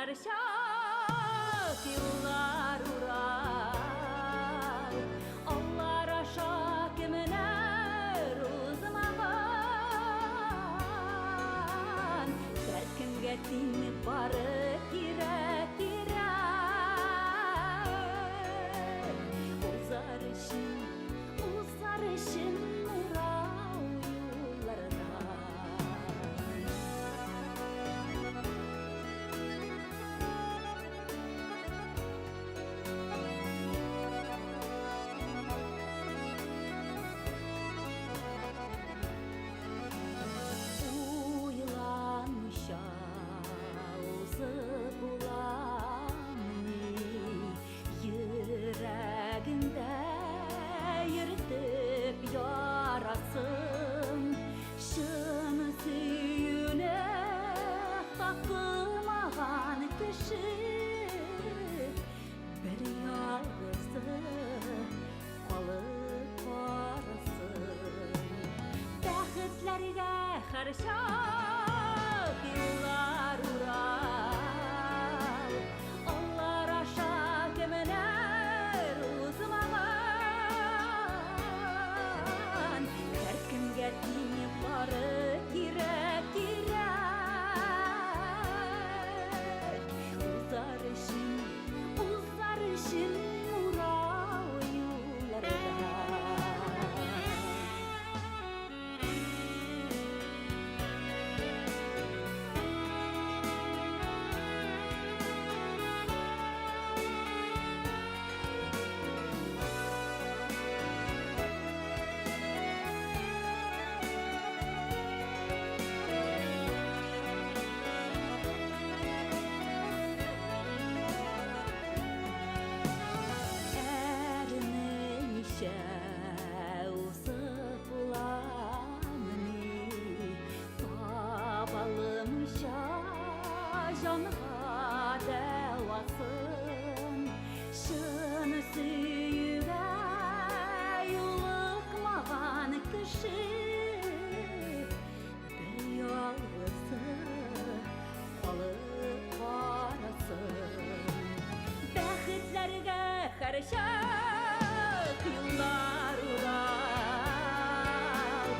һәрчак юллар урау. Аллар аша кемнәр узмаган, һәркемгә тиң бары кирәк, кирәк. Узар өчен, узар өчен урау юллардан. Уйланмыйча узып буламыни, йөрәгеңдә йөртеп ярасын, чын сөюне татымаган кеше бер ялгызы калып карасын. Бәхетләргә һәрчак юллар урау, аллар аша кемнәр узмаган, һәркемгә тиң бары кирәк, кирәк. Узар өчен, узар өчен урау юлларда. Әрнемичә узып буламыни, табалымыйча җанга дәвасын, чын сөюгә юлыкмаган кеше бер ялгызы калып карасын. Бәхетләргә һәрчак юллар урау,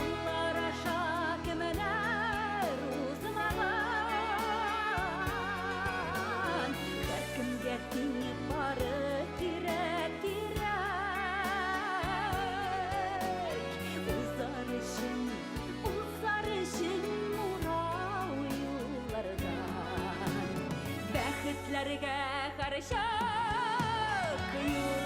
аллар аша кемнәр узмаган, һәркемгә тиң бары кирәк, кирәк. Узар өчен, узар өчен урау юллардан, бәхетләргә һәрчак юл.